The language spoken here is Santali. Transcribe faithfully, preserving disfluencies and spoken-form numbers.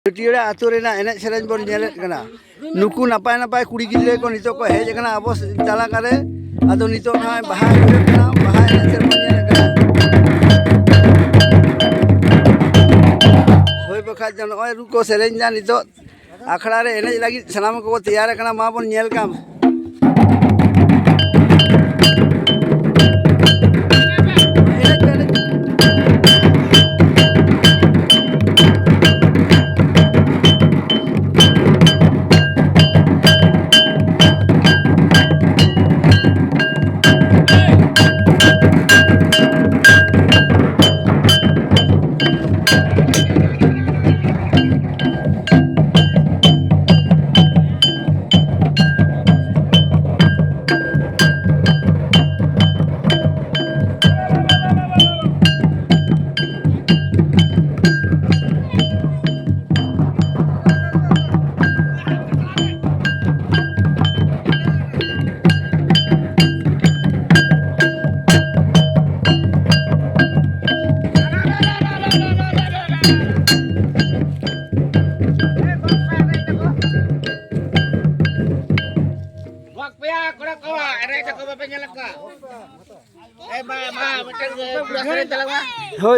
ᱪᱟᱹᱴᱭᱟᱹᱲᱟ ᱟᱹᱛᱩ ᱨᱮᱱᱟᱜ ᱮᱱᱮᱡ ᱥᱮᱨᱮᱧ ᱵᱚᱱ ᱧᱮᱞᱮᱫ ᱠᱟᱱᱟ᱾ ᱱᱩᱠᱩ ᱱᱟᱯᱟᱭ ᱱᱟᱯᱟᱭ ᱠᱩᱲᱤ ᱜᱤᱫᱽᱨᱟᱹ ᱠᱚ ᱱᱤᱛᱚᱜ ᱠᱚ ᱦᱮᱡ ᱟᱠᱟᱱᱟ ᱟᱵᱚ ᱛᱟᱞᱟ ᱠᱟᱨᱮ᱾ ᱟᱫᱚ ᱱᱤᱛᱚᱜ ᱱᱚᱜᱼᱚᱭ ᱵᱟᱦᱟ ᱮᱱᱮᱡ ᱥᱮᱨᱮᱧ ᱵᱚᱱ ᱧᱮᱞᱮᱫ ᱠᱟᱱᱟ᱾ ᱦᱳᱭ, ᱵᱟᱠᱷᱟᱡ ᱫᱚ ᱱᱚᱜᱼᱚᱭ ᱨᱩ ᱠᱚ ᱥᱮᱨᱮᱧ ᱫᱟ ᱱᱤᱛᱚᱜ᱾ ᱟᱠᱷᱲᱟ ᱨᱮ ᱮᱱᱮᱡ ᱞᱟᱹᱜᱤᱫ ᱥᱟᱱᱟᱢ ᱠᱚᱠᱚ ᱛᱮᱭᱟᱨ ᱟᱠᱟᱱᱟ, ᱢᱟ ᱵᱚᱱ ᱧᱮᱞ ᱠᱟᱢ᱾ ᱜᱚᱜ ᱯᱮᱭᱟ ᱠᱚᱲᱟ ᱠᱚ, ᱮᱱᱮᱡ ᱫᱚᱠᱚ ᱵᱟᱯᱮ ᱧᱮᱞ ᱠᱚᱣᱟ? ᱮ ᱢᱟ, ᱢᱟ, ᱢᱤᱫᱴᱟᱝ, ᱮ, ᱯᱩᱨᱟᱹ ᱥᱮᱨᱮᱧ ᱛᱟᱞᱟᱝ ᱢᱟ᱾ ᱦᱳᱭ,